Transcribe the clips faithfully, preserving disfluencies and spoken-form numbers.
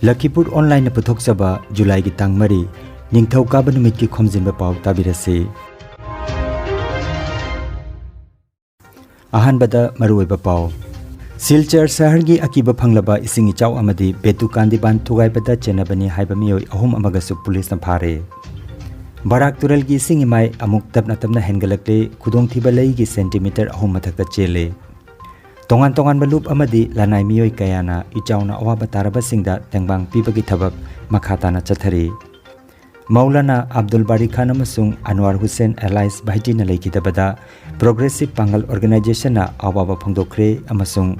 ꯂꯈꯤꯄꯨꯔ ꯑꯣꯟꯂꯥꯏꯟꯅ ꯄꯨꯊꯣꯛꯆꯕ ꯖꯨꯂꯥꯏꯒꯤ ꯇꯥꯡ ꯃꯔꯤ, ꯅꯤꯡꯊꯧꯀꯥꯕ ꯅꯨꯃꯤꯠꯀꯤ ꯈꯣꯝꯖꯤꯟꯕ ꯄꯥꯎ ꯇꯥꯕꯤꯔꯁꯤ꯫ ꯑꯍꯥꯟꯕꯗ ꯃꯔꯨꯑꯣꯏꯕ ꯄꯥꯎ꯫ ꯁꯤꯜꯆꯔ ꯁꯍꯔꯒꯤ ꯑꯀꯤꯕ ꯐꯪꯂꯕ ꯏꯁꯤꯡ ꯏꯆꯥꯎ ꯑꯃꯗꯤ ꯕꯦꯇꯨꯀꯥꯟꯗꯤ ꯕꯥꯟ ꯊꯨꯒꯥꯏꯕꯗ ꯆꯦꯟꯅꯕꯅꯤ ꯍꯥꯏꯕ ꯃꯤꯑꯣꯏ ꯑꯍꯨꯝ ꯑꯃꯒꯁꯨ ꯄꯨꯂꯤꯁꯅ ꯐꯥꯔꯦ꯫ ꯕꯔꯥꯛ ꯇꯨꯔꯦꯜꯒꯤ ꯏꯁꯤꯡ ꯏꯃꯥꯏ ꯑꯃꯨꯛ ꯇꯞꯅ ꯇꯞꯅ ꯍꯦꯟꯒꯠꯂꯛꯂꯦ, ꯈꯨꯗꯣꯡꯊꯤꯕ ꯂꯩꯒꯤ ꯁꯦꯟꯇꯤꯃꯤꯇꯔ ꯑꯍꯨꯝ ꯃꯊꯛꯇ ꯆꯦꯜꯂꯦ꯫ ꯇꯣꯉꯥꯟ ꯇꯣꯉꯥꯟꯕ ꯂꯨꯞ ꯑꯃꯗꯤ ꯂꯅꯥꯏ ꯃꯤꯑꯣꯏ ꯀꯌꯥꯅ ꯏꯆꯥꯎꯅ ꯑꯋꯥꯕ ꯇꯥꯔꯕꯁꯤꯡꯗ ꯇꯦꯡꯕꯥꯡ ꯄꯤꯕꯒꯤ ꯊꯕꯛ ꯃꯈꯥ ꯇꯥꯅ ꯆꯠꯊꯔꯤ꯫ ꯃꯧꯂꯥꯅꯥ ꯑꯕꯗꯨꯜ ꯕꯥꯔꯤ ꯈꯥꯟ ꯑꯃꯁꯨꯡ ꯑꯟꯋꯥꯔ ꯍꯨꯁꯦꯟ ꯑꯦꯂꯥꯏꯁ ꯚꯥꯏꯇꯤꯅ ꯂꯩꯈꯤꯗꯕꯗ ꯄ꯭ꯔꯣꯒ꯭ꯔꯦꯁꯤꯚ ꯄꯥꯡꯒꯜ ꯑꯣꯔꯒꯅꯥꯏꯖꯦꯁꯟꯅ ꯑꯋꯥꯕ ꯐꯣꯡꯗꯣꯛꯈ꯭ꯔꯦ ꯑꯃꯁꯨꯡ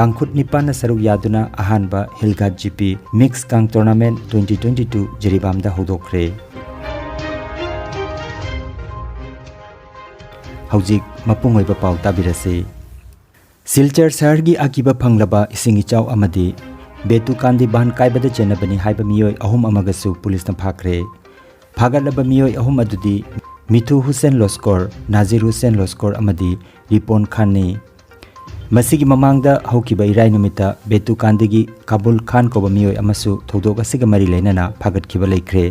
ꯀꯥꯡꯈꯨꯠ ꯅꯤꯄꯥꯟꯅ ꯁꯔꯨꯛ ꯌꯥꯗꯨꯅ ꯑꯍꯥꯟꯕ ꯍꯤꯜꯒꯥꯠ ꯖꯤꯄꯤ ꯃꯤꯛꯁ ꯀꯥꯡ ꯇꯣꯔꯅꯥꯃꯦꯟꯠ ꯇ꯭ꯋꯦꯟꯇꯤ ꯇ꯭ꯋꯦꯟꯇꯤ ꯇꯨ ꯖꯤꯔꯤꯕꯥꯝꯗ ꯍꯧꯗꯣꯛꯈ꯭ꯔꯦ꯫ ꯍꯧꯖꯤꯛ ꯃꯄꯨꯡ ꯑꯣꯏꯕ ꯄꯥꯎ ꯇꯥꯕꯤꯔꯁꯤ꯫ ꯁꯤꯜꯆꯔ ꯁꯍꯔꯒꯤ ꯑꯀꯤꯕ ꯐꯪꯂꯕ ꯏꯁꯤꯡ ꯏꯆꯥꯎ ꯑꯃꯗꯤ ꯕꯦꯇꯨꯀꯥꯟꯗꯤ ꯕꯥꯟ ꯀꯥꯏꯕꯗ ꯆꯦꯟꯅꯕꯅꯤ ꯍꯥꯏꯕ ꯃꯤꯑꯣꯏ ꯑꯍꯨꯝ ꯑꯃꯒꯁꯨ ꯄꯨꯂꯤꯁꯅ ꯐꯥꯈ꯭ꯔꯦ꯫ ꯐꯥꯒꯠꯂꯕ ꯃꯤꯑꯣꯏ ꯑꯍꯨꯝ ꯑꯗꯨꯗꯤ ꯃꯤꯊꯨ ꯍꯨꯁꯦꯟ ꯂꯣꯁꯀꯣꯔ, ꯅꯥꯖꯤꯔ ꯍꯨꯁꯦꯟ ꯂꯣꯁꯀꯣꯔ ꯑꯃꯗꯤ ꯔꯤꯄꯣꯟ ꯈꯥꯟꯅꯤ꯫ ꯃꯁꯤꯒꯤ ꯃꯃꯥꯡꯗ ꯍꯧꯈꯤꯕ ꯏꯔꯥꯏ ꯅꯨꯃꯤꯠꯇ ꯕꯦꯇꯨꯀꯥꯟꯗꯤꯒꯤ ꯀꯥꯕꯨꯜ ꯈꯥꯟ ꯀꯧꯕ ꯃꯤꯑꯣꯏ ꯑꯃꯁꯨ ꯊꯧꯗꯣꯛ ꯑꯁꯤꯒ ꯃꯔꯤ ꯂꯩꯅꯅ ꯐꯥꯒꯠꯈꯤꯕ ꯂꯩꯈ꯭ꯔꯦ꯫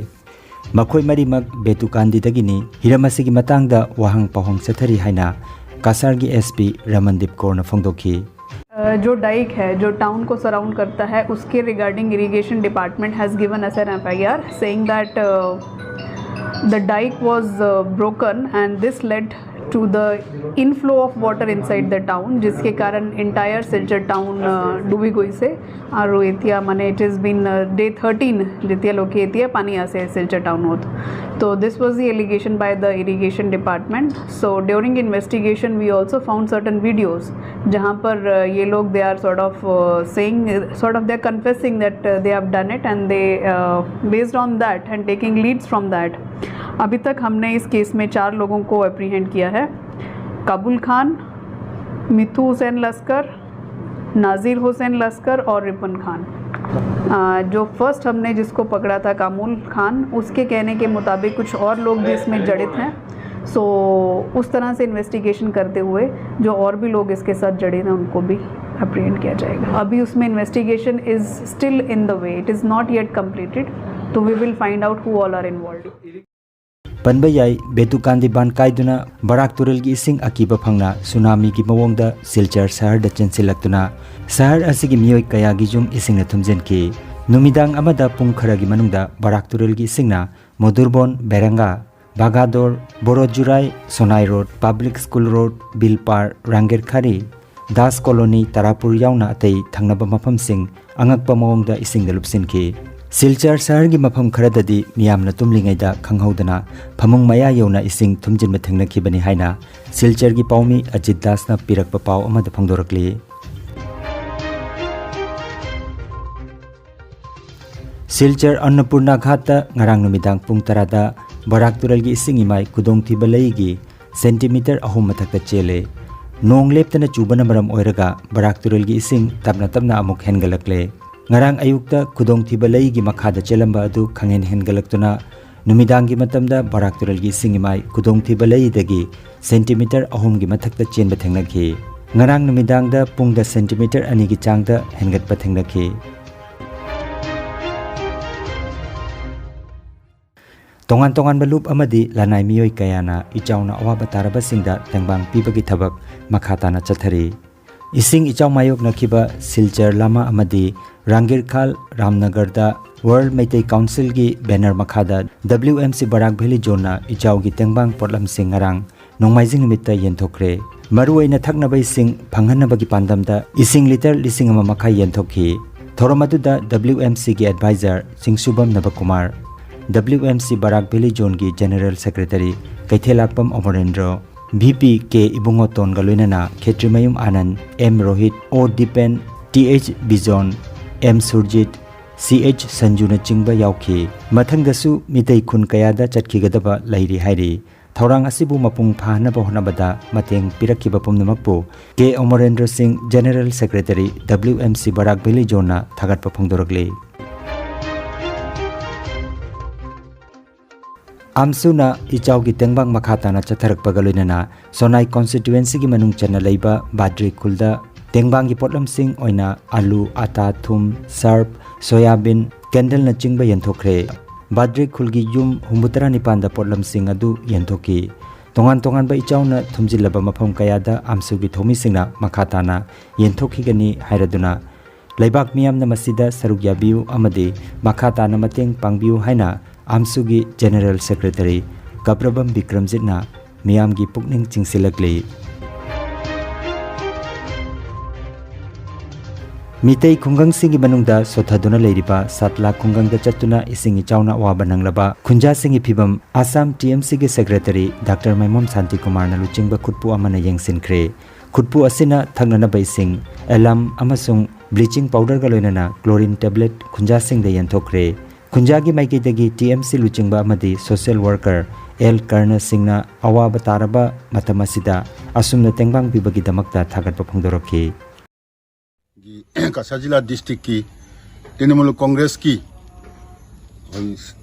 ꯃꯈꯣꯏ ꯃꯔꯤꯃꯛ ꯕꯦꯇꯨꯀꯥꯟꯗꯤꯗꯒꯤꯅꯤ꯫ ꯍꯤꯔꯝ ꯑꯁꯤꯒꯤ ꯃꯇꯥꯡꯗ ꯋꯥꯍꯪ ꯄꯥꯎꯍꯪ ꯆꯠꯊꯔꯤ ꯍꯥꯏꯅ ꯀꯁꯥꯔꯒꯤ ꯑꯦꯁ ꯄꯤ ꯔꯃꯟꯗꯤꯞ ꯀꯧꯔꯅ ꯐꯣꯡꯗꯣꯛꯈꯤ꯫ अ, जो डाइक है जो टाउन को सराउंड करता है, उसके regarding irrigation department has given us an F I R saying that, uh, the dike was, uh, broken and this led to the inflow of water inside the town, जिसके कारण entire Silchar town, अ, डूबी गई से। और এতিয়া মানে it has been, uh, day thirteen যেতিয়া লোকে এতিয়া পানী আছে শিলচৰ টাউনত। So this was the allegation by the irrigation department. So during investigation we also found certain videos जहाँ पर, uh, ये लोग they are sort of, uh, saying, sort of they are confessing that, uh, they have done it and they, uh, based on that and taking leads from that, अभी तक हमने इस case में चार लोगों को अप्रीहेंड किया है। काबुल खान, मिथु हुसैन लश्कर, नाज़िर हुसैन लश्कर और रिपन खान। अ, जो फर्स्ट हमने जिसको पकड़ा था कामुल खान, उसके कहने के मुताबिक कुछ और लोग भी इसमें जड़ित हैं। सो उस तरह से इन्वेस्टिगेशन करते हुए जो और भी लोग इसके साथ जड़ित हैं उनको भी अप्रिहेंड किया जाएगा। अभी उसमें investigation is still in the way, it is not yet completed, तो we will find out who all are involved। ꯄꯟꯕ ꯌꯥꯏ, ꯕꯦꯇꯨꯀꯥꯟꯗꯤ ꯕꯥꯟ ꯀꯥꯏꯗꯨꯅ ꯕꯔꯥꯛ ꯇꯨꯔꯦꯜꯒꯤ ꯏꯁꯤꯡ ꯑꯀꯤꯕ ꯐꯪꯅ ꯁꯨꯅꯥꯃꯤꯒꯤ ꯃꯑꯣꯡꯗ ꯁꯤꯜꯆꯔ ꯁꯍꯔꯗ ꯆꯦꯟꯁꯤꯜꯂꯛꯇꯨꯅ ꯁꯍꯔ ꯑꯁꯤꯒꯤ ꯃꯤꯑꯣꯏ ꯀꯌꯥꯒꯤ ꯌꯨꯝ ꯏꯁꯤꯡꯅ ꯊꯨꯝꯖꯤꯟꯈꯤ꯫ ꯅꯨꯃꯤꯗꯥꯡ ꯑꯃꯗ ꯄꯨꯡ ꯈꯔꯒꯤ ꯃꯅꯨꯡꯗ ꯕꯔꯥꯛ ꯇꯨꯔꯦꯜꯒꯤ ꯏꯁꯤꯡꯅ Madhurbond, Berenga, Bagadahar, Borojurai, Sonai road, public school road, Bilpar, Rangirkhari, Das colony, Tarapur ꯌꯥꯎꯅ ꯑꯇꯩ ꯊꯪꯅꯕ ꯃꯐꯝꯁꯤꯡ ꯑꯉꯛꯄ ꯃꯑꯣꯡꯗ ꯏꯁꯤꯡꯗ ꯂꯨꯞꯁꯤꯟꯈꯤ꯫ ꯁꯤꯜꯆꯔ ꯁꯍꯔꯒꯤ ꯃꯐꯝ ꯈꯔꯗꯗꯤ ꯃꯤꯌꯥꯝꯅ ꯇꯨꯝꯂꯤꯉꯩꯗ ꯈꯪꯍꯧꯗꯅ ꯐꯃꯨꯡ ꯃꯌꯥ ꯌꯧꯅ ꯏꯁꯤꯡ ꯊꯨꯝꯖꯤꯟꯕ ꯊꯦꯡꯅꯈꯤꯕꯅꯤ ꯍꯥꯏꯅ ꯁꯤꯜꯆꯔꯒꯤ ꯄꯥꯎꯃꯤ ꯑꯖꯤꯠ ꯗꯥꯁꯅ ꯄꯤꯔꯛꯄ ꯄꯥꯎ ꯑꯃꯗ ꯐꯣꯡꯗꯣꯔꯛꯂꯤ꯫ ꯁꯤꯜꯆꯔ ꯑꯟꯅꯄꯨꯔꯅꯥ ꯘꯥꯠꯇ ꯉꯔꯥꯡ ꯅꯨꯃꯤꯗꯥꯡ ꯄꯨꯡ ꯇꯔꯥꯗ ꯕꯔꯥꯛ ꯇꯨꯔꯦꯜꯒꯤ ꯏꯁꯤꯡ ꯏꯃꯥꯏ ꯈꯨꯗꯣꯡꯊꯤꯕ ꯂꯩꯒꯤ ꯁꯦꯟꯇꯤꯃꯤꯇꯔ ꯑꯍꯨꯝ ꯃꯊꯛꯇ ꯆꯦꯜꯂꯦ꯫ ꯅꯣꯡ ꯂꯦꯞꯇꯅ ꯆꯨꯕꯅ ꯃꯔꯝ ꯑꯣꯏꯔꯒ ꯕꯔꯥꯛ ꯇꯨꯔꯦꯜꯒꯤ ꯏꯁꯤꯡ ꯇꯞꯅ ꯇꯞꯅ ꯑꯃꯨꯛ ꯍꯦꯟꯒꯠꯂꯛꯂꯦ꯫ ꯉꯔꯥꯡ ꯑꯌꯨꯛꯇ ꯈꯨꯗꯣꯡꯊꯤꯕ ꯂꯩꯒꯤ ꯃꯈꯥꯗ ꯆꯦꯜꯂꯝꯕ ꯑꯗꯨ ꯈꯪꯍꯦꯟ ꯍꯦꯟꯒꯠꯂꯛꯇꯨꯅ ꯅꯨꯃꯤꯗꯥꯡꯒꯤ ꯃꯇꯝꯗ ꯕꯔꯥꯛ ꯇꯨꯔꯦꯜꯒꯤ ꯏꯁꯤꯡ ꯏꯃꯥꯏ ꯈꯨꯗꯣꯡꯊꯤꯕ ꯂꯩꯗꯒꯤ ꯁꯦꯟꯇꯤꯃꯤꯇꯔ ꯑꯍꯨꯝꯒꯤ ꯃꯊꯛꯇ ꯆꯦꯟꯕ ꯊꯦꯡꯅꯈꯤ꯫ ꯉꯔꯥꯡ ꯅꯨꯃꯤꯗꯥꯡꯗ ꯄꯨꯡꯗ ꯁꯦꯟꯇꯤꯃꯤꯇꯔ ꯑꯅꯤꯒꯤ ꯆꯥꯡꯗ ꯍꯦꯟꯒꯠꯄ ꯊꯦꯡꯅꯈꯤ꯫ ꯇꯣꯉꯥꯟ ꯇꯣꯉꯥꯟꯕ ꯂꯨꯞ ꯑꯃꯗꯤ ꯂꯅꯥꯏ ꯃꯤꯑꯣꯏ ꯀꯌꯥꯅ ꯏꯆꯥꯎꯅ ꯑꯋꯥꯕ ꯇꯥꯔꯕꯁꯤꯡꯗ ꯇꯦꯡꯕꯥꯡ ꯄꯤꯕꯒꯤ ꯊꯕꯛ ꯃꯈꯥ ꯇꯥꯅ ꯆꯠꯊꯔꯤ꯫ ꯏꯁꯤꯡ ꯏꯆꯥꯎ ꯃꯥꯌꯣꯛꯅꯈꯤꯕ ꯁꯤꯜꯆꯔ ꯂꯥꯃꯥ ꯑꯃꯗꯤ ꯔꯥꯡꯒꯤꯔꯈꯥꯜ ꯔꯥꯝꯅꯒꯔꯗ ꯋꯥꯔꯜ ꯃꯩꯇꯩ ꯀꯥꯎꯟꯁꯤꯜꯒꯤ ꯕꯦꯅꯔ ꯃꯈꯥꯗ W M C Barak valley ꯖꯣꯟꯅ ꯏꯆꯥꯎꯒꯤ ꯇꯦꯡꯕꯥꯡ ꯄꯣꯠꯂꯝꯁꯤꯡ ꯉꯔꯥꯡ ꯅꯣꯡꯃꯥꯏꯖꯤꯡ ꯅꯨꯃꯤꯠꯇ ꯌꯦꯟꯊꯣꯛꯈ꯭ꯔꯦ꯫ ꯃꯔꯨꯑꯣꯏꯅ ꯊꯛꯅꯕ ꯏꯁꯤꯡ ꯐꯪꯍꯟꯅꯕꯒꯤ ꯄꯥꯟꯗꯝꯗ ꯏꯁꯤꯡ ꯂꯤꯇꯔ ꯂꯤꯁꯤꯡ ꯑꯃ ꯃꯈꯥꯏ ꯌꯦꯟꯊꯣꯛꯈꯤ꯫ ꯊꯧꯔꯝ ꯑꯗꯨꯗ ꯗꯕ꯭ꯂꯤꯎ ꯑꯦꯝ ꯁꯤꯒꯤ adviser Chingsubam Nabakumar, W M C Barak valley ꯖꯣꯟꯒꯤ general secretary Keithellakpam Amarendro, V P K ꯏꯕꯨꯡꯉꯣꯇꯣꯟꯒ ꯂꯣꯏꯅꯅ Khetrimayum Ananda, M Rohit, O Dipen, T H Bijon, M Surjit, C H ꯁꯟꯖꯨꯅꯆꯤꯡꯕ ꯌꯥꯎꯈꯤ꯫ ꯃꯊꯪꯗꯁꯨ ꯃꯤꯇꯩ ꯈꯨꯟ ꯀꯌꯥꯗ ꯆꯠꯈꯤꯒꯗꯕ ꯂꯩꯔꯤ ꯍꯥꯏꯔꯤ꯫ ꯊꯧꯔꯥꯡ ꯑꯁꯤꯕꯨ ꯃꯄꯨꯡ ꯐꯥꯍꯟꯅꯕ ꯍꯣꯠꯅꯕꯗ ꯃꯇꯦꯡ ꯄꯤꯔꯛꯈꯤꯕ ꯄꯨꯝꯅꯃꯛꯄꯨ ꯀꯦ ꯑꯃꯔꯦꯟꯗ꯭ꯔ ꯁꯤꯡ, general secretary, W M C Barak valley ꯖꯣꯟꯅ ꯊꯥꯒꯠꯄ ꯐꯣꯡꯗꯣꯔꯛꯂꯤ꯫ ꯑꯥꯝꯁꯨꯅ ꯏꯆꯥꯎꯒꯤ ꯇꯦꯡꯕꯥꯡ ꯃꯈꯥ ꯇꯥꯅ ꯆꯠꯊꯔꯛꯄꯒ ꯂꯣꯏꯅꯅ ꯁꯣꯅꯥꯏ ꯀꯣꯟꯁꯇꯤꯇ꯭ꯋꯦꯟꯁꯤꯒꯤ ꯃꯅꯨꯡ ꯆꯟꯅ ꯂꯩꯕ ꯕꯥꯗ꯭ꯔꯤ ꯈꯨꯜꯗ ꯇꯦꯡꯕꯥꯡꯒꯤ ꯄꯣꯠꯂꯝꯁꯤꯡ ꯑꯣꯏꯅ ꯑꯥꯂꯨ, ꯑꯥꯇꯥ, ꯊꯨꯝ, ꯁꯔꯞ, ꯁꯣꯌꯥꯕꯤꯟ, ꯀꯦꯟꯗꯜꯅꯆꯤꯡꯕ ꯌꯦꯟꯊꯣꯛꯈ꯭ꯔꯦ꯫ ꯕꯥꯗ꯭ꯔꯤ ꯈꯨꯜꯒꯤ ꯌꯨꯝ ꯍꯨꯝꯐꯨ ꯇꯔꯥꯅꯤꯄꯥꯟꯗ ꯄꯣꯠꯂꯝꯁꯤꯡ ꯑꯗꯨ ꯌꯦꯟꯊꯣꯛꯈꯤ꯫ ꯇꯣꯉꯥꯟ ꯇꯣꯉꯥꯟꯕ ꯏꯆꯥꯎꯅ ꯊꯨꯝꯖꯤꯜꯂꯕ ꯃꯐꯝ ꯀꯌꯥꯗ ꯑꯥꯝꯁꯨꯒꯤ ꯊꯧꯃꯤꯁꯤꯡꯅ ꯃꯈꯥ ꯇꯥꯅ ꯌꯦꯟꯊꯣꯛꯈꯤꯒꯅꯤ ꯍꯥꯏꯔꯗꯨꯅ ꯂꯩꯕꯥꯛ ꯃꯤꯌꯥꯝꯅ ꯃꯁꯤꯗ ꯁꯔꯨꯛ ꯌꯥꯕꯤꯌꯨ ꯑꯃꯗꯤ ꯃꯈꯥ ꯇꯥꯅ ꯃꯇꯦꯡ ꯄꯥꯡꯕꯤꯌꯨ ꯍꯥꯏꯅ ꯑꯥꯝꯁꯨꯒꯤ ꯖꯦꯅꯔꯦꯜ ꯁꯦꯀ꯭ꯔꯦꯇꯔꯤ ꯒꯕ꯭ꯔꯕꯝ ꯕꯤꯀ꯭ꯔꯝꯖꯤꯠꯅ ꯃꯤꯌꯥꯝꯒꯤ ꯄꯨꯛꯅꯤꯡ ꯆꯤꯡꯁꯤꯜꯂꯛꯂꯤ꯫ ꯃꯤꯇꯩ ꯈꯨꯡꯒꯪꯁꯤꯡꯒꯤ ꯃꯅꯨꯡꯗ ꯁꯣꯊꯗꯨꯅ ꯂꯩꯔꯤꯕ ꯁꯥꯠꯂꯥ ꯈꯨꯡꯒꯪꯗ ꯆꯠꯇꯨꯅ ꯏꯁꯤꯡ ꯏꯆꯥꯎꯅ ꯑꯋꯥꯕ ꯅꯪꯂꯕ ꯈꯨꯟꯖꯥꯁꯤꯡꯒꯤ ꯐꯤꯚꯝ ꯑꯁꯥꯝ ꯇꯤ ꯑꯦꯝ ꯁꯤꯒꯤ ꯁꯦꯀ꯭ꯔꯦꯇꯔꯤ ꯗꯥꯛꯇꯔ ꯃꯥꯏꯃꯣꯝ ꯁꯥꯟꯇꯤꯀꯨꯃꯥꯔꯅ ꯂꯨꯆꯤꯡꯕ ꯈꯨꯠꯄꯨ ꯑꯃꯅ ꯌꯦꯡꯁꯤꯟꯈ꯭ꯔꯦ꯫ ꯈꯨꯠꯄꯨ ꯑꯁꯤꯅ ꯊꯛꯅꯅꯕ ꯏꯁꯤꯡ, ꯑꯦꯂꯝ ꯑꯃꯁꯨꯡ ꯕ꯭ꯂꯤꯆꯤꯡ ꯄꯥꯎꯗꯔꯒ ꯂꯣꯏꯅꯅ ꯀ꯭ꯂꯣꯔꯤꯟ ꯇꯦꯕ꯭ꯂꯦꯠ ꯈꯨꯟꯖꯥꯁꯤꯡꯗ ꯌꯦꯟꯊꯣꯛꯈ꯭ꯔꯦ꯫ ꯈꯨꯟꯖꯥꯒꯤ ꯃꯥꯏꯀꯩꯗꯒꯤ ꯇꯤ ꯑꯦꯝ ꯁꯤ ꯂꯨꯆꯤꯡꯕ ꯑꯃꯗꯤ ꯁꯣꯁꯤꯌꯦꯜ ꯋꯥꯔꯀꯔ ꯑꯦꯜ ꯀꯔꯅ ꯁꯤꯡꯅ ꯑꯋꯥꯕ ꯇꯥꯔꯕ ꯃꯇꯝ ꯑꯁꯤꯗ ꯑꯁꯨꯝꯅ ꯇꯦꯡꯕꯥꯡ ꯄꯤꯕꯒꯤꯗꯃꯛꯇ ꯊꯥꯒꯠꯄ ꯐꯣꯡꯗꯣꯔꯛꯈꯤ꯫ ꯀꯁꯥ ꯖꯤꯂꯥ ꯗꯤꯁꯇ꯭ꯔꯤꯛꯀꯤ ꯇ꯭ꯔꯤꯅꯃꯨꯜ ꯀꯣꯡꯒ꯭ꯔꯦꯁꯀꯤ ꯑꯩꯈꯣꯏ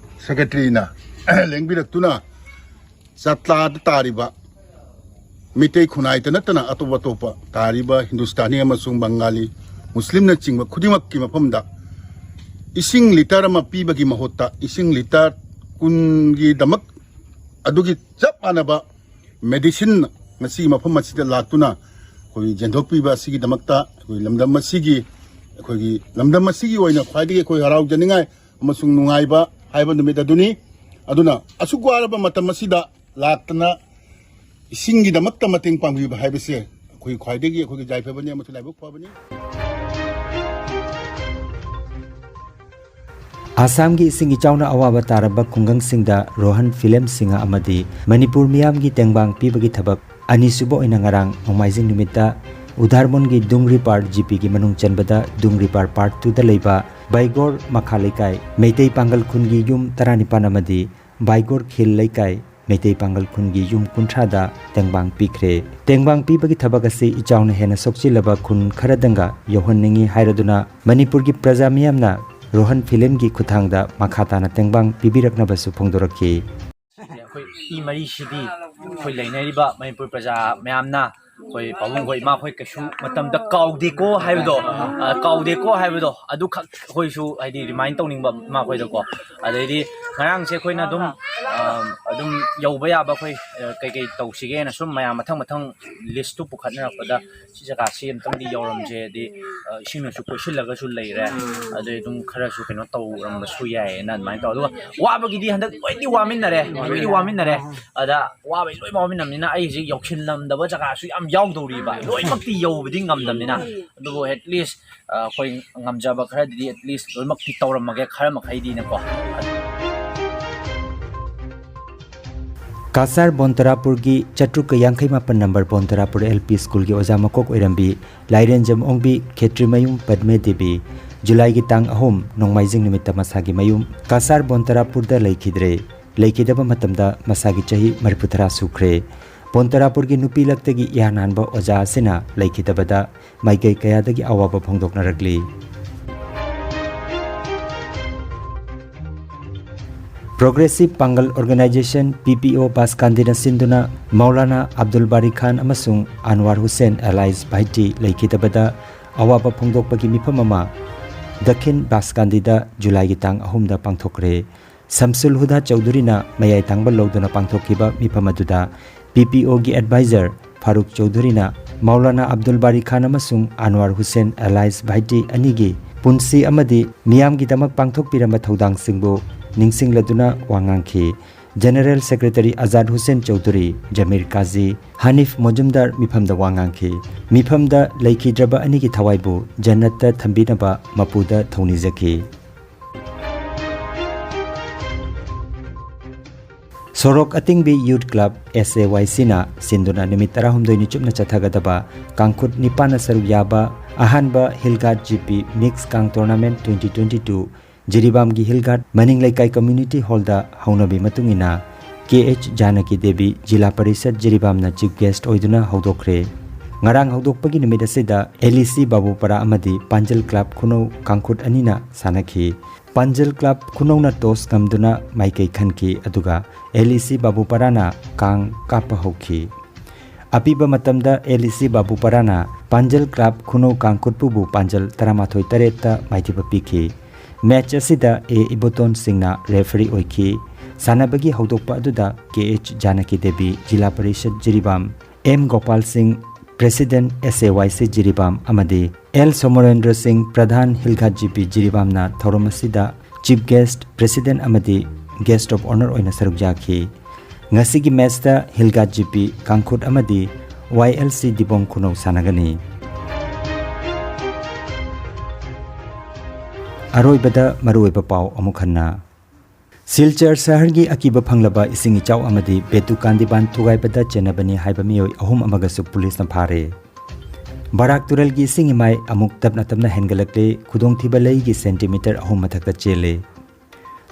ꯁꯦꯀ꯭ꯔꯦꯇꯔꯤꯅ ꯂꯦꯡꯕꯤꯔꯛꯇꯨꯅ ꯆꯥꯇꯥꯗ ꯇꯥꯔꯤꯕ ꯃꯤꯇꯩ ꯈꯨꯟꯅꯥꯏꯇ ꯅꯠꯇꯅ ꯑꯇꯣꯞ ꯑꯇꯣꯞꯄ ꯇꯥꯔꯤꯕ ꯍꯤꯟꯗꯨꯁꯇꯥꯅꯤ ꯑꯃꯁꯨꯡ ꯕꯪꯒꯥꯂꯤ, ꯃꯨꯁꯂꯤꯝꯅꯆꯤꯡꯕ ꯈꯨꯗꯤꯡꯃꯛꯀꯤ ꯃꯐꯝꯗ ꯏꯁꯤꯡ ꯂꯤꯇꯔ ꯑꯃ ꯄꯤꯕꯒꯤ ꯃꯍꯨꯠꯇ ꯏꯁꯤꯡ ꯂꯤꯇꯔ ꯀꯨꯟꯒꯤꯗꯃꯛ ꯑꯗꯨꯒꯤ ꯆꯞ ꯃꯥꯟꯅꯕ ꯃꯦꯗꯤꯁꯤꯟ ꯉꯁꯤ ꯃꯐꯝ ꯑꯁꯤꯗ ꯂꯥꯛꯇꯨꯅ ꯑꯩꯈꯣꯏ ꯌꯦꯟꯊꯣꯛꯄꯤꯕ ꯑꯁꯤꯒꯤꯗꯃꯛꯇ ꯑꯩꯈꯣꯏ ꯂꯝꯗꯝ ꯑꯁꯤꯒꯤ, ꯑꯩꯈꯣꯏꯒꯤ ꯂꯝꯗꯝ ꯑꯁꯤꯒꯤ ꯑꯣꯏꯅ ꯈ꯭ꯋꯥꯏꯗꯒꯤ ꯑꯩꯈꯣꯏ ꯍꯔꯥꯎꯖꯅꯤꯡꯉꯥꯏ ꯑꯃꯁꯨꯡ ꯅꯨꯡꯉꯥꯏꯕ ꯍꯥꯏꯕ ꯅꯨꯃꯤꯠ ꯑꯗꯨꯅꯤ꯫ ꯑꯗꯨꯅ ꯑꯁꯨꯛ ꯋꯥꯔꯕ ꯃꯇꯝ ꯑꯁꯤꯗ ꯂꯥꯛꯇꯅ ꯏꯁꯤꯡꯒꯤꯗꯃꯛꯇ ꯃꯇꯦꯡ ꯄꯥꯡꯕꯤꯕ ꯍꯥꯏꯕꯁꯦ ꯑꯩꯈꯣꯏ ꯈ꯭ꯋꯥꯏꯗꯒꯤ ꯑꯩꯈꯣꯏꯒꯤ ꯌꯥꯏꯐꯕꯅꯤ ꯑꯃꯁꯨꯡ ꯂꯥꯏꯕꯛ ꯐꯕꯅꯤ꯫ ꯑꯁꯥꯝꯒꯤ ꯏꯁꯤꯡ ꯏꯆꯥꯎꯅ ꯑꯋꯥꯕ ꯇꯥꯔꯕ ꯈꯨꯡꯒꯪꯁꯤꯡꯗ ꯔꯣꯍꯟ ꯐꯤꯂꯦꯝ ꯁꯤꯡꯍ ꯑꯃꯗꯤ ꯃꯅꯤꯄꯨꯔ ꯃꯤꯌꯥꯝꯒꯤ ꯇꯦꯡꯕꯥꯡ ꯄꯤꯕꯒꯤ ꯊꯕꯛ ꯑꯅꯤꯁꯨꯕ ꯑꯣꯏꯅ ꯉꯔꯥꯡ ꯅꯣꯡꯃꯥꯏꯖꯤꯡ ꯅꯨꯃꯤꯠꯇ ꯎꯙꯥꯔꯃꯣꯟꯒꯤ ꯗꯨꯡꯔꯤꯄꯥꯔ ꯖꯤ ꯄꯤꯒꯤ ꯃꯅꯨꯡ ꯆꯟꯕꯗ ꯗꯨꯡꯔꯤꯄꯥꯔ ꯄꯥꯔꯠ ꯇꯨꯗ ꯂꯩꯕ ꯕꯥꯏꯒꯣꯔ ꯃꯈꯥ ꯂꯩꯀꯥꯏ ꯃꯩꯇꯩ ꯄꯥꯡꯒꯜ ꯈꯨꯟꯒꯤ ꯌꯨꯝ ꯇꯔꯥꯅꯤꯄꯥꯟ ꯑꯃꯗꯤ ꯕꯥꯏꯒꯣꯔ ꯈꯤꯜ ꯂꯩꯀꯥꯏ ꯃꯩꯇꯩ ꯄꯥꯡꯒꯜ ꯈꯨꯟꯒꯤ ꯌꯨꯝ ꯀꯨꯟꯊ꯭ꯔꯥꯗ ꯇꯦꯡꯕꯥꯡ ꯄꯤꯈ꯭ꯔꯦ꯫ ꯇꯦꯡꯕꯥꯡ ꯄꯤꯕꯒꯤ ꯊꯕꯛ ꯑꯁꯤ ꯏꯆꯥꯎꯅ ꯍꯦꯟꯅ ꯁꯣꯛꯆꯤꯜꯂꯕ ꯈꯨꯟ ꯈꯔꯗꯪꯒ ꯌꯧꯍꯟꯅꯤꯡꯏ ꯍꯥꯏꯔꯗꯨꯅ ꯃꯅꯤꯄꯨꯔꯒꯤ ꯄ꯭ꯔꯖꯥ ꯃꯤꯌꯥꯝꯅ ꯔꯣꯍꯟ ꯐꯤꯂꯝꯒꯤ ꯈꯨꯠꯊꯥꯡꯗ ꯃꯈꯥ ꯇꯥꯅ ꯇꯦꯡꯕꯥꯡ ꯄꯤꯕꯤꯔꯛꯅꯕꯁꯨ ꯐꯣꯡꯗꯣꯔꯛꯈꯤ꯫ ꯑꯩꯈꯣꯏ ꯏ ꯃꯔꯤꯁꯤꯗꯤ ꯑꯩꯈꯣꯏ ꯂꯩꯅꯔꯤꯕ ꯃꯅꯤꯄꯨꯔ ꯄ꯭ꯔꯖꯥ ꯃꯌꯥꯝꯅ ꯑꯩꯈꯣꯏ ꯄꯥꯕꯨꯡꯈꯣꯏ ꯏꯃꯥꯈꯣꯏ ꯀꯩꯁꯨ ꯃꯇꯝꯗ ꯀꯥꯎꯗꯦꯀꯣ ꯍꯥꯏꯕꯗꯣ, ꯑ, ꯀꯥꯎꯗꯦꯀꯣ ꯍꯥꯏꯕꯗꯣ ꯑꯗꯨꯈꯛ ꯑꯩꯈꯣꯏꯁꯨ ꯍꯥꯏꯗꯤ remind ꯇꯧꯅꯤꯡꯕ ꯏꯃꯥꯈꯣꯏꯗꯀꯣ꯫ ꯑꯗꯩꯗꯤ ꯉꯔꯥꯡꯁꯦ ꯑꯩꯈꯣꯏꯅ ꯑꯗꯨꯝ, ꯑ, ꯑꯗꯨꯝ ꯌꯧꯕ ꯌꯥꯕ ꯑꯩꯈꯣꯏ, ꯑ, ꯀꯩꯀꯩ ꯇꯧꯁꯤꯒꯦꯅ ꯁꯨꯝ ꯃꯌꯥꯝ ꯃꯊꯪ ꯃꯊꯪ list ꯇꯨ ꯄꯨꯈꯠꯅꯔꯛꯄꯗ ꯁꯤ ꯖꯒꯥꯁꯤ ꯑꯝꯇꯪꯗꯤ ꯌꯧꯔꯝꯁꯦ, ꯍꯥꯏꯗꯤ, ꯑ, ꯏꯁꯤꯡꯅꯁꯨ ꯀꯣꯏꯁꯤꯜꯂꯒꯁꯨ ꯂꯩꯔꯦ꯫ ꯑꯗꯩ ꯑꯗꯨꯝ ꯈꯔꯁꯨ ꯀꯩꯅꯣ ꯇꯧꯔꯝꯕꯁꯨ ꯌꯥꯏꯌꯦꯅ ꯑꯗꯨꯃꯥꯏꯅ ꯇꯧ꯫ ꯑꯗꯨꯒ ꯋꯥꯕꯒꯤꯗꯤ ꯍꯟꯗꯛ ꯂꯣꯏꯅꯗꯤ ꯋꯥꯃꯤꯟꯅꯔꯦ, ꯂꯣꯏꯅꯗꯤ ꯋꯥꯃꯤꯟꯅꯔꯦ꯫ ꯑꯗ ꯋꯥꯕꯩ ꯂꯣꯏ ꯋꯥꯃꯤꯟꯅꯕꯅꯤꯅ ꯑꯩ ꯍꯧꯖꯤꯛ ꯌꯧꯁꯤꯜꯂꯝꯗꯕ ꯖꯒꯥꯁꯨ ꯌꯥꯝ ꯌꯥꯎꯗꯧꯔꯤꯕ, ꯂꯣꯏꯅꯃꯛꯇꯤ ꯌꯧꯕꯗꯤ ꯉꯝꯗꯕꯅꯤꯅ꯫ ꯑꯗꯨꯕꯨ at least, ꯑ, ꯑꯩꯈꯣꯏ ꯉꯝꯖꯕ ꯈꯔꯗꯤ at least ꯂꯣꯏꯅꯃꯛꯇꯤ ꯇꯧꯔꯝꯃꯒꯦ, ꯈꯔ ꯃꯈꯩꯗꯤꯅꯀꯣ꯫ ꯀꯥꯁꯥꯔ ꯕꯣꯟꯇꯔꯥꯄꯨꯔꯒꯤ ꯆꯥꯇ꯭ꯔꯨꯛꯀ ꯌꯥꯡꯈꯩ ꯃꯥꯄꯟ ꯅꯝꯕꯔ ꯕꯣꯟꯇꯔꯥꯄꯨꯔ L P school ꯒꯤ ꯑꯣꯖꯥ ꯃꯀꯣꯛ ꯑꯣꯏꯔꯝꯕꯤ ꯂꯥꯏꯔꯦꯟꯖꯝ ꯑꯣꯡꯕꯤ ꯈꯦꯇ꯭ꯔꯤꯃꯌꯨꯝ ꯄꯗꯃꯦ ꯗꯦꯕꯤ ꯖꯨꯂꯥꯏꯒꯤ ꯇꯥꯡ ꯑꯍꯨꯝ ꯅꯣꯡꯃꯥꯏꯖꯤꯡ ꯅꯨꯃꯤꯠꯇ ꯃꯁꯥꯒꯤ ꯃꯌꯨꯝ ꯀꯥꯁꯥꯔ ꯕꯣꯟꯇꯔꯥꯄꯨꯔꯗ ꯂꯩꯈꯤꯗ꯭ꯔꯦ꯫ ꯂꯩꯈꯤꯗꯕ ꯃꯇꯝꯗ ꯃꯁꯥꯒꯤ ꯆꯍꯤ ꯃꯔꯤꯐꯨꯇꯔꯥ ꯁꯨꯈ꯭ꯔꯦ꯫ ꯕꯣꯟꯇꯔꯥꯄꯨꯔꯒꯤ ꯅꯨꯄꯤ ꯂꯛꯇꯒꯤ ꯏꯍꯥꯟ ꯍꯥꯟꯕ ꯑꯣꯖꯥ ꯑꯁꯤꯅ ꯂꯩꯈꯤꯗꯕꯗ ꯃꯥꯏꯀꯩ ꯀꯌꯥꯗꯒꯤ ꯑꯋꯥꯕ ꯐꯣꯡꯗꯣꯛꯅꯔꯛꯂꯤ꯫ Progressive Pangal Organization, P P O, ꯕꯥꯁꯀꯥꯟꯗꯤꯅ ꯁꯤꯟꯗꯨꯅ ꯃꯧꯂꯥꯅꯥ ꯑꯕꯗꯨꯜ ꯕꯥꯔꯤ ꯈꯥꯟ ꯑꯃꯁꯨꯡ ꯑꯟꯋꯥꯔ ꯍꯨꯁꯦꯟ alias ꯚꯥꯏꯇꯤ ꯂꯩꯈꯤꯗꯕꯗ ꯑꯋꯥꯕ ꯐꯣꯡꯗꯣꯛꯄꯒꯤ ꯃꯤꯐꯝ ꯑꯃ ꯗꯈꯤꯟ ꯕꯥꯁꯀꯥꯟꯗꯤꯗ ꯖꯨꯂꯥꯏꯒꯤ ꯇꯥꯡ ꯑꯍꯨꯝꯗ ꯄꯥꯡꯊꯣꯛꯈ꯭ꯔꯦ꯫ ꯁꯝꯁꯨꯜ ꯍꯨꯗꯥ ꯆꯧꯙꯨꯔꯤꯅ ꯃꯌꯥꯏ ꯊꯪꯕ ꯂꯧꯗꯨꯅ ꯄꯥꯡꯊꯣꯛꯈꯤꯕ ꯃꯤꯐꯝ ꯑꯗꯨꯗ P P O ꯒꯤ advisor ꯐꯥꯔꯨꯛ ꯆꯧꯙꯨꯔꯤꯅ ꯃꯧꯂꯥꯅꯥ ꯑꯕꯗꯨꯜ ꯕꯥꯔꯤ ꯈꯥꯟ ꯑꯃꯁꯨꯡ ꯑꯟꯋꯥꯔ ꯍꯨꯁꯦꯟ alias ꯚꯥꯏꯇꯤ ꯑꯅꯤꯒꯤ ꯄꯨꯟꯁꯤ ꯑꯃꯗꯤ ꯃꯤꯌꯥꯝꯒꯤꯗꯃꯛ ꯄꯥꯡꯊꯣꯛꯄꯤꯔꯝꯕ ꯊꯧꯗꯥꯡꯁꯤꯡꯕꯨ ꯅꯤꯡꯁꯤꯡꯂꯗꯨꯅ ꯋꯥ ꯉꯥꯡꯈꯤ꯫ General Secretary ꯑꯖꯥꯗ ꯍꯨꯁꯦꯟ ꯆꯧꯙꯨꯔꯤ, ꯖꯃꯤꯔ ꯀꯥꯖꯤ, ꯍꯅꯤꯐ ꯃꯣꯖꯨꯝꯗꯥꯔ ꯃꯤꯐꯝꯗ ꯋꯥ ꯉꯥꯡꯈꯤ꯫ ꯃꯤꯐꯝꯗ ꯂꯩꯈꯤꯗ꯭ꯔꯕ ꯑꯅꯤꯒꯤ ꯊꯋꯥꯏꯕꯨ ꯖꯟꯅꯠꯇ ꯊꯝꯕꯤꯅꯕ ꯃꯄꯨꯗ ꯊꯧꯅꯤꯖꯈꯤ꯫ ꯁꯣꯔꯣꯛ ꯑꯇꯤꯡꯕꯤ Youth Club, S A Y C ꯅ ꯁꯤꯟꯗꯨꯅ ꯅꯨꯃꯤꯠ ꯇꯔꯥꯍꯨꯝꯗꯣꯏꯅꯤ ꯆꯨꯞꯅ ꯆꯠꯊꯒꯗꯕ ꯀꯥꯡꯈꯨꯠ ꯅꯤꯄꯥꯟꯅ ꯁꯔꯨꯛ ꯌꯥꯕ ꯑꯍꯥꯟꯕ Hill Guard G P Mix ꯀꯥꯡ Tournament twenty twenty two ꯖꯤꯔꯤꯕꯥꯝꯒꯤ Hill Guard ꯃꯅꯤꯡ ꯂꯩꯀꯥꯏ Community Hall ꯗ ꯍꯧꯅꯕꯤ ꯃꯇꯨꯡ ꯏꯟꯅ K H ꯖꯥꯅꯀꯤ ꯗꯦꯕꯤ, ꯖꯤꯂꯥ ꯄꯔꯤꯁꯠ ꯖꯤꯔꯤꯕꯥꯝꯅ chief guest ꯑꯣꯏꯗꯨꯅ ꯍꯧꯗꯣꯛꯈ꯭ꯔꯦ꯫ ꯉꯔꯥꯡ ꯍꯧꯗꯣꯛꯄꯒꯤ ꯅꯨꯃꯤꯠ ꯑꯁꯤꯗ L E C ꯕꯥꯕꯨꯄꯥꯔꯥ ꯑꯃꯗꯤ ꯄꯥꯟꯖꯜ Club ꯈꯨꯅꯧ ꯀꯥꯡꯈꯨꯠ ꯑꯅꯤꯅ ꯁꯥꯟꯅꯈꯤ꯫ ꯄꯥꯟꯖꯜ Club ꯈꯨꯅꯧꯅ toss ꯉꯝꯗꯨꯅ ꯃꯥꯏꯀꯩ ꯈꯟꯈꯤ, ꯑꯗꯨꯒ L E C ꯕꯥꯕꯨꯄꯥꯔꯥꯅ ꯀꯥꯡ ꯀꯥꯞꯄ ꯍꯧꯈꯤ꯫ ꯑꯄꯤꯕ ꯃꯇꯝꯗ ꯑꯦꯜ ꯏ ꯁꯤ ꯕꯥꯕꯨꯄꯥꯔꯥꯅ ꯄꯥꯟꯖꯜ ꯀ꯭ꯂꯕ ꯈꯨꯅꯧ ꯀꯥꯡꯈꯨꯠꯄꯨꯕꯨ ꯄꯥꯟꯖꯜ ꯇꯔꯥꯃꯥꯊꯣꯏ ꯇꯔꯦꯠꯇ ꯃꯥꯏꯊꯤꯕ ꯄꯤꯈꯤ꯫ ꯃꯦꯆ ꯑꯁꯤꯗ ꯑꯦ ꯏꯕꯣꯇꯣꯟ ꯁꯤꯡꯅ ꯔꯦꯐꯔꯤ ꯑꯣꯏꯈꯤ꯫ ꯁꯥꯟꯅꯕꯒꯤ ꯍꯧꯗꯣꯛꯄ ꯑꯗꯨꯗ ꯀꯦ ꯑꯩꯆ ꯖꯥꯅꯀꯤ ꯗꯦꯕꯤ, ꯖꯤꯂꯥ ꯄꯔꯤꯁꯗ ꯖꯤꯔꯤꯕꯥꯝ, ꯑꯦꯝ ꯒꯣꯄꯥꯜ ꯁꯤꯡ, ꯄ꯭ꯔꯦꯁꯤꯗꯦꯟꯠ ꯑꯦꯁ ꯑꯦ ꯋꯥꯏ ꯁꯤ ꯖꯤꯔꯤꯕꯥꯝ, ꯑꯃꯗꯤ ꯑꯦꯜ ꯁꯣꯃꯣꯔꯦꯟꯗ꯭ꯔ ꯁꯤꯡ, ꯄ꯭ꯔꯙꯥꯟ ꯍꯤꯜꯒꯥ ꯖꯤ ꯄꯤ ꯖꯤꯔꯤꯕꯥꯝꯅ ꯊꯧꯔꯝ ꯑꯁꯤꯗ ꯆꯤꯐ ꯒꯦꯁ꯭ꯠ, ꯄ꯭ꯔꯦꯁꯤꯗꯦꯟꯠ ꯑꯃꯗꯤ ꯒꯦꯁ꯭ꯠ ꯑꯣꯐ ꯑꯣꯅꯔ ꯑꯣꯏꯅ ꯁꯔꯨꯛ ꯌꯥꯈꯤ꯫ ꯉꯁꯤꯒꯤ ꯃꯦꯆꯇ ꯍꯤꯜꯒꯥ ꯖꯤ ꯄꯤ ꯀꯥꯡꯈꯨꯠ ꯑꯃꯗꯤ ꯋꯥꯏ ꯑꯦꯜ ꯁꯤ ꯗꯤꯕꯣꯡ ꯈꯨꯅꯧ ꯁꯥꯟꯅꯒꯅꯤ꯫ ꯑꯔꯣꯏꯕꯗ ꯃꯔꯨꯑꯣꯏꯕ ꯄꯥꯎ ꯑꯃꯨꯛ ꯍꯟꯅ꯫ ꯁꯤꯜꯆꯔ ꯁꯍꯔꯒꯤ ꯑꯀꯤꯕ ꯐꯪꯂꯕ ꯏꯁꯤꯡ ꯏꯆꯥꯎ ꯑꯃꯗꯤ ꯕꯦꯇꯨ ꯀꯥꯟꯗꯤꯕꯥꯟ ꯊꯨꯒꯥꯏꯕꯗ ꯆꯦꯟꯅꯕꯅꯤ ꯍꯥꯏꯕ ꯃꯤꯑꯣꯏ ꯑꯍꯨꯝ ꯑꯃꯒꯁꯨ ꯄꯨꯂꯤꯁꯅ ꯐꯥꯔꯦ꯫ ꯕꯔꯥꯛ ꯇꯨꯔꯦꯜꯒꯤ ꯏꯁꯤꯡ ꯏꯃꯥꯏ ꯑꯃꯨꯛ ꯇꯞꯅ ꯇꯞꯅ ꯍꯦꯟꯒꯠꯂꯛꯂꯦ, ꯈꯨꯗꯣꯡꯊꯤꯕ ꯂꯩꯒꯤ ꯁꯦꯟꯇꯤꯃꯤꯇꯔ ꯑꯍꯨꯝ ꯃꯊꯛꯇ ꯆꯦꯜꯂꯦ꯫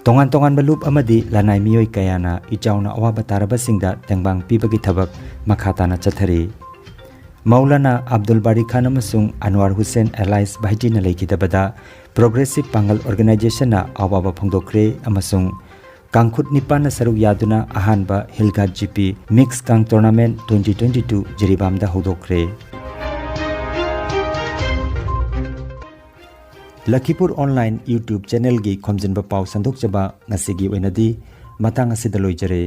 ꯇꯣꯉꯥꯟ ꯇꯣꯉꯥꯟꯕ ꯂꯨꯞ ꯑꯃꯗꯤ ꯂꯅꯥꯏ ꯃꯤꯑꯣꯏ ꯀꯌꯥꯅ ꯏꯆꯥꯎꯅ ꯑꯋꯥꯕ ꯇꯥꯔꯕꯁꯤꯡꯗ ꯇꯦꯡꯕꯥꯡ ꯄꯤꯕꯒꯤ ꯊꯕꯛ ꯃꯈꯥ ꯇꯥꯅ ꯆꯠꯊꯔꯤ꯫ ꯃꯧꯂꯥꯅꯥ ꯑꯕꯗꯨꯜ ꯕꯥꯔꯤ ꯈꯥꯟ ꯑꯃꯁꯨꯡ ꯑꯟꯋꯥꯔ ꯍꯨꯁꯦꯟ ꯑꯦꯂꯥꯏꯁ ꯚꯥꯏꯇꯤꯅ ꯂꯩꯈꯤꯗꯕꯗ ꯄ꯭ꯔꯣꯒ꯭ꯔꯦꯁꯤꯚ ꯄꯥꯡꯒꯜ ꯑꯣꯔꯒꯅꯥꯏꯖꯦꯁꯟꯅ ꯑꯋꯥꯕ ꯐꯣꯡꯗꯣꯛꯈ꯭ꯔꯦ ꯑꯃꯁꯨꯡ ꯀꯥꯡꯈꯨꯠ ꯅꯤꯄꯥꯟꯅ ꯁꯔꯨꯛ ꯌꯥꯗꯨꯅ ꯑꯍꯥꯟꯕ ꯍꯤꯜꯒꯥ ꯖꯤ ꯄꯤ ꯃꯤꯛꯁ ꯀꯥꯡ ꯇꯣꯔꯅꯥꯃꯦꯟꯠ ꯇ꯭ꯋꯦꯟꯇꯤ ꯇ꯭ꯋꯦꯟꯇꯤ ꯇꯨ ꯖꯤꯔꯤꯕꯥꯝꯗ ꯍꯧꯗꯣꯛꯈ꯭ꯔꯦ꯫ ꯂꯈꯤꯄꯨꯔ ꯑꯣꯟꯂꯥꯏꯟ YouTube ꯆꯦꯅꯦꯜꯒꯤ ꯈꯣꯝꯖꯤꯟꯕ ꯄꯥꯎ ꯁꯟꯗꯣꯛꯆꯕ ꯉꯁꯤꯒꯤ ꯑꯣꯏꯅꯗꯤ ꯃꯇꯥꯡ ꯑꯁꯤꯗ ꯂꯣꯏꯖꯔꯦ꯫